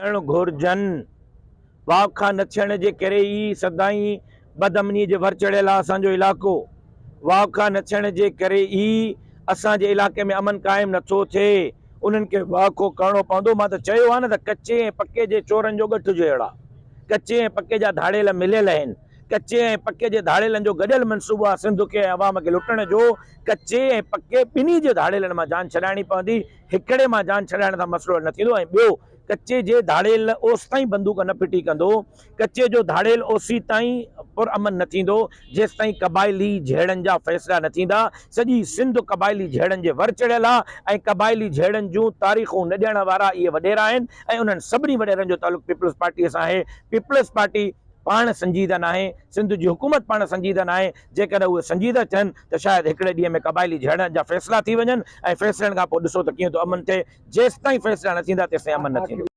ٿيڻ گهرجن. واکا نه ٿيڻ جي ڪري ئي سدائين بدامني جي ور چڙهيل آهي اسان جو علائقو. واکا نه ٿيڻ جي ڪري ئي اسان جي علائقي ۾ امن قائم نه ٿو ٿئي. انهن کي واکو ڪرڻو پوندو. مان ته چيو آهي نه ته ڪچي ۽ پڪي جي چورن جو ڳٺ جوڙ آهي. ڪچي ۽ پڪي جا ڌاڙيل مليل آهن. ڪچي ۽ پڪي جي ڌاڙيلن جو گڏيل منصوبو آهي سنڌ کي ۽ عوام کي لٽڻ جو. ڪچي ۽ پڪي ٻنهي جي ڌاڙيلن مان جان ڇڏائڻي پوندي. هڪڙي مان جان ڇڏائڻ سان مسئلو حل نه ٿيندو ۽ ٻيو ڪچي جي ڌاڙيل اوستائين بندوق نه ڦٽي ڪندو، ڪچي جو ڌاڙيل اوسيتائين پر امن نه ٿيندو جيستائين قبائلي جهيڙن جا فيصلا نه ٿيندا، سڄي سنڌ قبائلي جهيڙن جي ور چڙهيل آ ۽ قبائلي جهيڙن جون تاريخون نه ڏيڻ وارا اهي وڏيرا آهن ۽ انهن سڀني وڏيرن جو تعلق پيپلز پارٽيء سان آهي، پيپلز پارٽي پاڻ سنجيده ناهي، سنڌ جي حڪومت پاڻ سنجيده ناهي، جيڪڏهن اهي سنجيده ٿين ته شايد هڪڙي ڏينهن ۾ قبائلي جهيڙن جا فيصلا ٿي وڃن ۽ فيصلن کان پوء ڏسو ته ڪيئن ٿو امن ٿئي، جيستائين فيصلا نه ٿيندا تيستائين امن نه ٿيندو.